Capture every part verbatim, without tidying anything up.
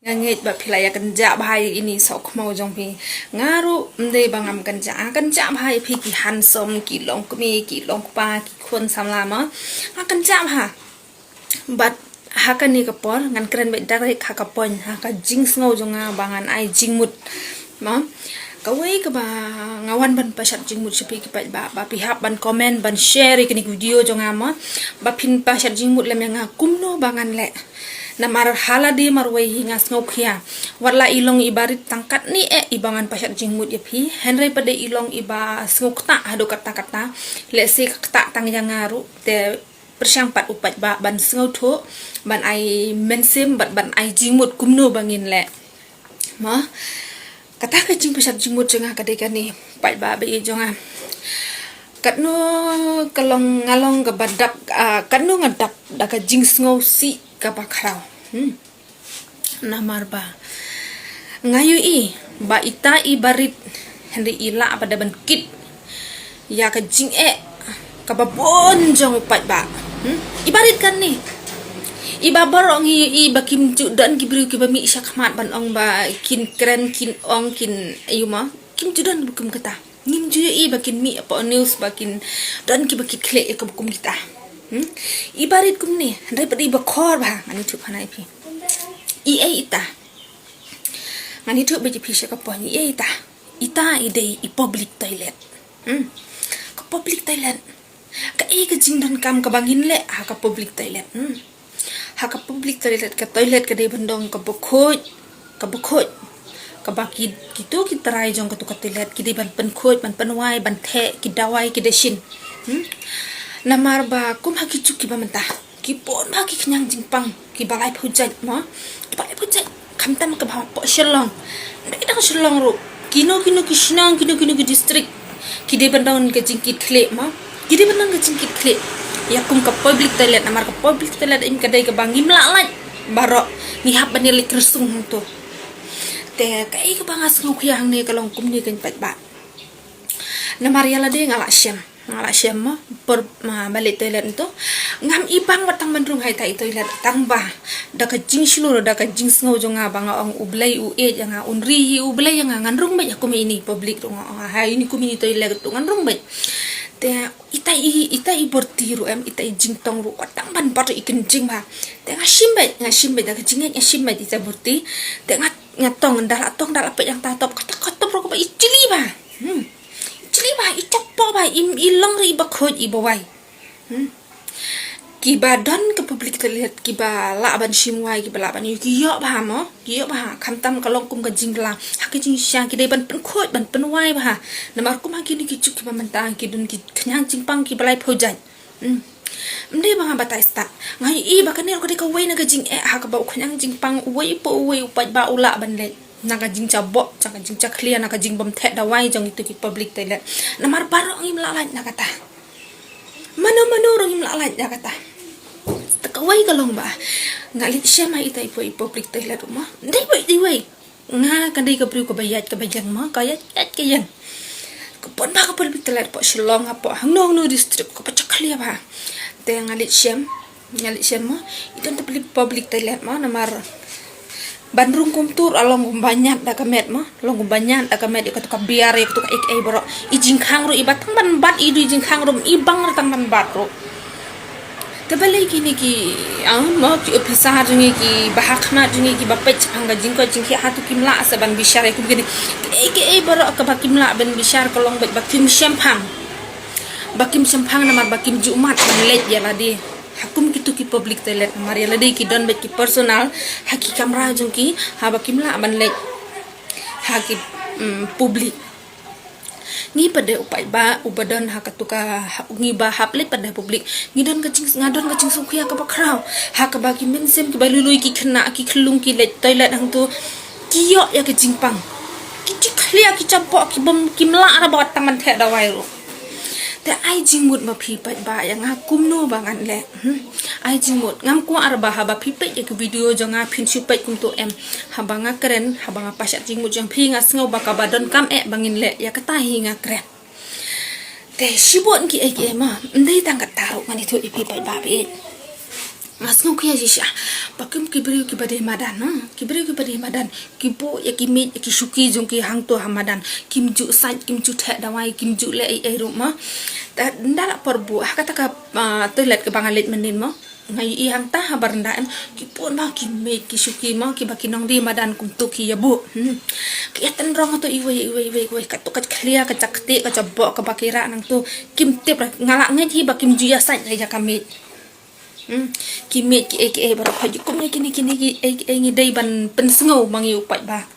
Nga ngeit ba phi la ïa kynjah bha ïa ini soh khmaw jong phi. Nga ruh ym dei ba ngam kynjah, nga kynjah bha ïa phi ki hansom, ki long kmie, ki long kpa, ki khun samla ma. Nga kynjah bha. Bad ha kane ka por ngan kren beit direct ha ka point, ha ka jingsngew jong nga ba ngan ai jingmut. Ma, kawei kaba nga wan ban pashat jingmut sha phi ki paidbah, ba phi hap ban comment, ban share ïa kane ka video jong nga ma. Ba phin pashat jingmut lem ïa nga kumno ba ngan leh. Namar ha lade marwei hi nga sngew khia. Wat la i long iba rit tang katne eh iba ngan pashat jingmut ïa phi. Hynrei pat de i long iba sngew ktah haduh katta katta. Lehse ka ktah tang ïa nga ruh. Te pyrshang pat u paidbah ban sngewthuh, ban ai mynsiem, bad ban ai jingmut kumno ba ngin leh. Ma, kata ka jingpashat jingmut jong nga ka dei kane, paidbah ba ïeit jong nga. Katno ka long, nga long kaba dap, ah, katno nga dap da ka jingsngewsih kaba khraw. Hmm. Namar ba nga ïohi ba ita iba rit, hynrei i lah ba da ban kit ïa ka jingeh kaba bun jong u paidbah. Hmm? Iba rit kane. Iba baroh ngi ïohi ba kim ju don ki briew kiba mih shakhmat ban ong ba kin kren, kin ong, kin ayu ma. Kim ju don ba kum kata. Ngim ju ïohi ba kin mih hapoh news ba kin don kiba kit khlieh ïa ka ba kum kita. Hmm? Iba rit kumne, hynrei pat iba khor bha, ngan ïathuh pha na ïa phi. I ei ita. Ngan ïathuh beit ïa phi sha ka point, i ei ita. Ita i dei i public toilet. Hmm? Ka public toilet. Kaei ka jingdonkam kaba ngin leh ha ka public toilet. Hmm. Ha ka public toilet, ka toilet ka dei ban long kaba khuid, kaba khuid. Kaba ki, kito ki trai jong katu ka toilet ki dei ban pynkhuid, ban pynwai, ban theh ki dawai, ki dashin. Hmm? Namar ba kum ha ki juk kiba mynta, ki bun bha ki khñiang jingpang kiba laiphew jait mo. Kiba laiphew jait. Khamtam kaba hapoh Shillong. Dei tang Shillong ruh. Kino kino ki shnong, kino kino ki district. Ki dei ban don ka jingkit khlieh ma. Ki dei ban don ka jingkit khlieh. Ïa kum ka public toilet, namar ka public toilet im ka dei kaba ngim lah lait baroh. Ngi hap ban ïaleit kyrsung hangto. Te kaei kaba nga sngew khia hangne ka long kumne, kane paidbah. Namar ïa lade nga lah shem. Nga lah shem mo, por ma ba leit toilet nto. Ngam ibang wat tang ban rung ha ita i toilet, tang ba da ka jingshlur, da ka jingsngew jong nga ba nga ong U Blei u ïeit ïa nga, un ri hi U Blei ïa nga, ngan rung beit ha kum ini public ruh, nga ong ha ini kum ini toilet ruh ngan rung beit. Te ita i, ita i borti ruh em, ita i jingtong ruh wat tang ban bat ruh i kynjing bha. Te nga shim beit, nga shim beit da ka jingngeit, nga shim beit ita borti. Te nga, nga tong, da la tong, da la peit hangta top, kata ka top ruh kaba i jli bha. Hmm. Jli bha, i chappoh bha, i, i long ruh iba khuid iba wai. Hmm. Kiba don ka public toilet, kiba lah ban shim wai, kiba lah ban ïoh, ki ïoh bha mo, ki ïoh bha. Khamtam ka long kum ka jingla, ha ka jingshisha ki dei ban pynkhuid, ban pynwai bha. Namar kum ha kine ki juk kiba mynta ki don ki khñiang jingpang kiba laiphew jait. Hmm. Ym dei ba nga batai stad. Nga ïohi ba kane ruh ka dei kawei na ka jingeh ha kaba u khñiang jingpang uwei pa uwei u paidbah u lah ban leit na ka jingjaboh, na ka jingjakhlia, na ka jingbym theh dawai jong itu ki public toilet. Namar baroh ngim lah lait na kata. Mano mano ruh ngim lah lait na kata. Te kawei ka long ba nga leit shem ha ita i pu-, i public toilet ruh mo. Dei wei, dei wei. Nga ka dei ka briew kaba ïaid kaba ïeng mo, ka ïaid, ïaid ka ïeng. Ka bun bha ka public toilet hapoh Shillong, hapoh hangno hangno district, kaba jakhlia bha. Te nga leit shem, nga leit shem mo, i don te public, public toilet mo, namar ban rung kumtu ruh long kumba ñiad da ka met mo, long kumba ñiad da ka met, ïa katu ka biar, ïa katu ka ei ei baroh. I jingkhang ruh iba tang ban bat, i dei i jingkhang ruh, ibang ruh tang ban bat ruh. Te balei kine ki, ah, mo, ki officer jong ngi, kiba ha khmat jong ngi, kiba peit shaphang ka jingkoit jingkhiah hato kim lah sa ban bishar ïa kum kine. Kiei kiei baroh kaba kim lah ban bishar ka long beit ba kim shemphang. Ba kim shemphang namar ba kim ju mad ban leit ïa lade ha kum kitu ki public toilet, namar ïa lade ki don beit ki personal ha ki kamra jong ki, haba kim lah ban leit ha ki, mm, public. Ngi pat de u paidbah uba don ha katu ka, ha, ngi ba hap leit pat de public. Ngi don ka jing, nga don ka jingsngewkhia kaba khraw ha kaba ki mynsiem kiba lui lui, ki khynnah ki khyllung ki leit toilet hangtu, ki ïoh ïa ka jingpang. Ki jakhlia, ki jaboh, ki bym, kim lah ra ba wat tang ban theh dawai ruh. Te ai jingmut ma phi paidbah ïa nga kumno ba ngan leh. Hmm. Ai jingmut, ngam kwah ra ba haba phi peit ïa ka video jong nga phin shu peit kumtu em. Haba nga kren, haba nga pashat jingmut jong phi, nga sngew ba kaba donkam eh ba ngin leh, ïa kata hi nga kren. Te shibun kiei kiei ma, ym dei tang kata ruh, ngan ïathuh ïa phi paidbah beit. Nga sngew khia shisha ba kum ki briew kiba dei madan, ha, ki briew kiba dei madan ki buh ïa ki miej ïa ki shuki jong ki hangto ha madan. Kim ju sait, kim ju theh dawai, kim ju leh ei ei ruh mo. Te ynda la por buh ha kata ka, ah, toilet kaba nga leit mynnin mo, nga ïohi hangta ha baranda, em, ki pun ba ki miej ki shuki mo, kiba ki nongdie madan kumto ki ïa buh. Hmm. Ki ïa tynrong to iwei iwei iwei iwei, kato ka khlia, ka jakhtieh, ka jaboh kaba ki rah nangto. Kim tip re, nga la ngeit hi ba kim ju ïa sait re ïa ka miej. Hmm. Ki miej ki ei ki ei baroh, ha ju kum ïa kine kine ki ei ki ei ngi dei ban pynsngew ma ngi u paidbah.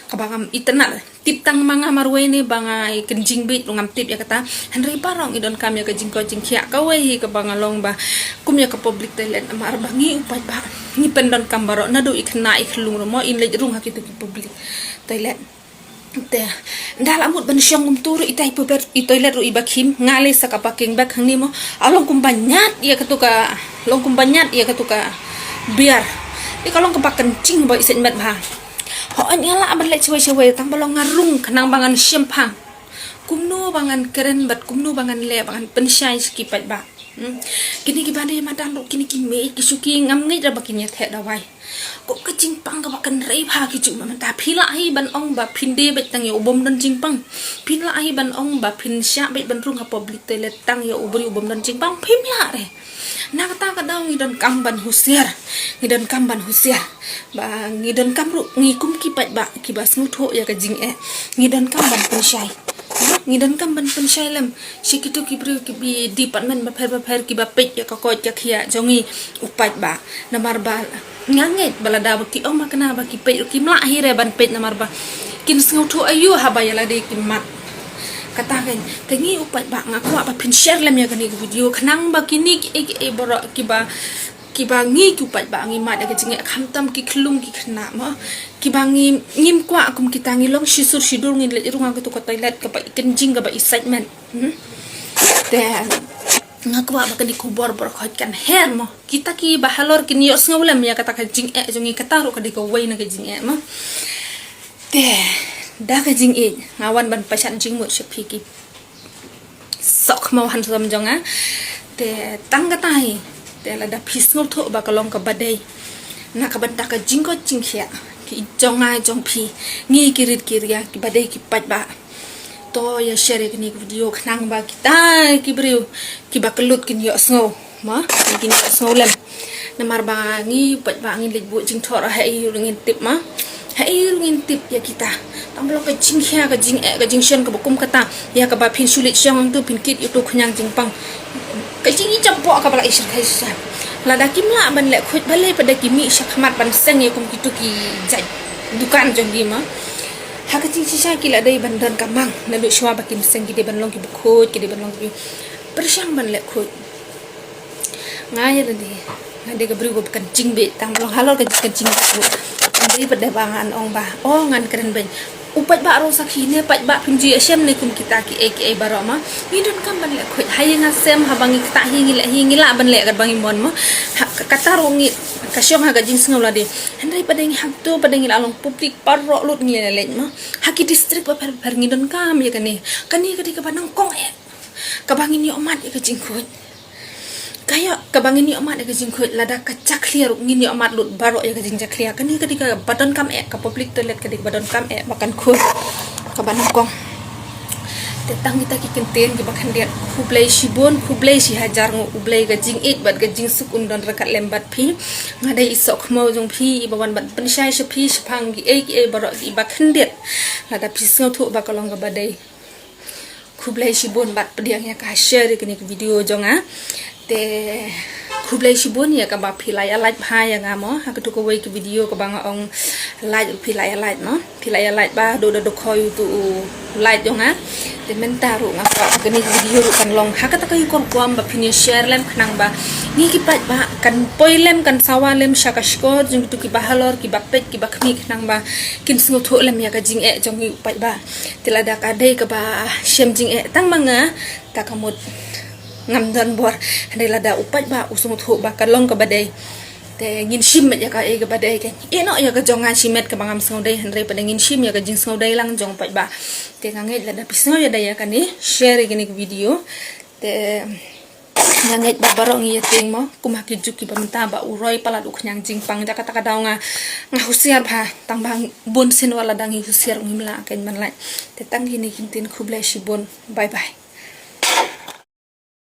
Kaba ngam itynnad, tip tang ma nga marwei ne ba nga i kynjing beit ruh ngam tip ïa kata. Hynrei baroh ngi donkam ïa ka jingkoit jingkhiah, kawei hi kaba nga long ba kum ïa ka public toilet, namar ba ngi u paidbah ngi pyndonkam baroh, naduh i khynnah i khyllung ruh mo, in leit rung ha kito ki public toilet. Te ynda la mut ban shong kumto ruh, itai i toilet ruh iba khim, nga leit sa ka parking bag hangne mo. A long kumba ñiat ïa kato ka, long kumba ñiat ïa kato ka biar. Ïa ka long kaba kynjing ba i sait met bha. Hooid nga lah ban leit shawei shawei, tang ba long nga rung khnang ba ngan shim phang kumno ba ngan kren bad kumno ba ngan leh ba ngan pynshai sha ki paidbah. Hmm. Kine kiba dei madan ruh, kine ki miej ki shuki ngam ngeit re ba kin ïa theh dawai. Kum ka jingpang kaba kynrei bha ki ju, mynta phi lah hi ban ong ba phin die beit tang ïa u bym don jingpang. Phi lah hi ban ong ba phin shah beit ban rung ha public toilet tang ïa u briew u bym don jingpang, phim lah re. Na kata ka daw ngi donkam ban husiar. Ngi donkam ban husiar. Ba ngi donkam ruh ngi kum ki paidbah kiba sngewthuh ïa ka jingeh, ngi donkam ban pynshai. Ngi donkam ban pynshai lem sha kito ki briew kiba, department bapher bapher kiba peit ïa ka koit ka khiah jong ngi u paidbah. Namar ba nga ngeit ba lada ba ki ong ma kane ba ki peit ruh kim lah hi re ban peit, namar ba kin sngewthuh aïu haba ïa lade ki mad. Kata kein, te ngi u paidbah nga kwah ba phin share lem ïa kane ka video khnang ba kine ki ei ki ei baroh kiba, kiba ngi ki u paidbah ngi mad ïa ka jingeh, khamtam ki khyllung ki khynnah mo, kiba ngi, ngim kwah kum kita, ngi long shisur shidur ngin leit rung ha kato ka toilet kaba i kynjing kaba i sait met. Hmm? Te nga kwah ba kane ka khubor baroh khoit kan her mo, kita kiba halor kin ïohsngew lem ïa kata ka jingeh jong ngi, kata ruh ka dei kawei na ka jingeh mo. Te da ka jingïeit nga wan ban pynshai jingmut sha phi ki soh khmaw hansom jong nga. Te tang kata hi, te lada phi sngewthuh ba ka long kaba dei na ka bynta ka jingkoit jingkhiah ki jong nga jong phi, ngi ki rit ki ria kiba dei ki paidbah, to ïa share ïa kane ka video khnang ba kita ki briew kiba kyllut kin ïohsngew. Ma, ngi kin ïohsngew lem. Namar ba ngi u paidbah ngin leit buh jingthoh ha ei ruh ngin tip ma. Ha ei ruh ngin tip ïa kita. Tang ba long ka jingkhia, ka jingeh, ka jingshon kaba kum kata, ïa kaba phin shu leit shong hangto phin kit ïa uto u khñiang jingpang. Ka jingïajaboh kaba la i shyrkhei shisha. Lada kim lah ban leh khuid, balei pat da ki mih sha khmat ban seng ïa kum kito ki jait dukan jong ki ma. Ha ka jingshisha ki la dei ban don ka mang, naduh shuwa ba kim seng ki dei ban long kiba khuid, ki dei ban long kiba pyrshang ban leh khuid. Nga ïa lade, nga dei ka briew kaba kynjing beit, tang ba long halor ka jingkynjing beit. Nga dei pat da ba ngan ong ba, oh, ngan kren beiñ. U paidbah ruh sakhi ne, paidbah phim ju ïashem ne kum kita ki ei ki ei baroh ma. Ngi donkam ban leh khuid. Ha ïing ha sem haba ngi ktah hi ngi leh hi, ngi lah ban leh katba ngi mon mo. Ha, ka, kata ruh ngi, ka shong ha ka jingsngew lade. Hynrei pat da ngi hangto, pat da ngi la long public baroh lut ngi leh leh mo. Ha ki district bapher bapher ngi donkam ïa kane. Kane ka dei kaba nyngkong eh. Kaba ngin ïoh mad ïa ka jingkhuid. Ka ïoh, kaba ngin ïoh mad ïa ka jingkhuid, lada ka jakhlia ruh ngin ïoh mad lut baroh ïa ka jingjakhlia. Kane ka dei kaba donkam eh, ka public toilet ka dei kaba donkam eh ba kan khuid. Kaba nyngkong. Te tang kita ki kyntien kiba khyndiat, khublei shibun, khublei shihajar nguh, U Blei ka jingïeit bad ka jingsuk un don ryngkat lem bad phi. Nga dei i soh khmaw jong phi, iba wan ban pynshai sha phi shaphang ki ei ki ei baroh kiba khyndiat. Lada phi sngewthuh ba ka long kaba dei, khublei shibun bad pdiang ïa ka share ïa kane ka video jong nga. Te khublei shibun ïa kaba phi la ïa like bha ïa nga mo. Ha kato kawei ka video kaba nga ong like, phi la ïa like mo. Phi la ïa like bha, do da do khoi uto u like jong nga. Te mynta ruh nga kwah ba kane ka video ruh kan long ha kata ka ïukor kwam ba phin ïa share lem khnang ba ngi ki paidbah kan poi lem, kan sawa lem sha ka shkor jong kito kiba halor, kiba peit, kiba khmih, khnang ba kin sngewthuh lem ïa ka jingeh jong ngi u paidbah. Te lada ka dei kaba shem jingeh tang ma nga, ta ka mut ngam don bor. Hynrei lada u paidbah u sngewthuh ba ka long kaba dei, te ngin shim met ïa kaei kaba dei, ka ïeh noh ïa ka jong nga shimet kaba ngam sngewdei, hynrei pat da ngin shim ïa ka jingsngewdei lang jong u paidbah. Te nga ngeit lada phi sngew ïa da ïa kane, share ïa kane ka video. Te Nga ngeit ba baroh ngi ïa tieng mo, kum ha ki juk kiba mynta ba u roi palat u khñiang jingpang. Da kata ka daw nga, nga husiar bha, tang ba bun sien wat la dang ngi husiar ngim lah kein ban lait. Te tang kine ki ktien, khublei shibun. Bye bye.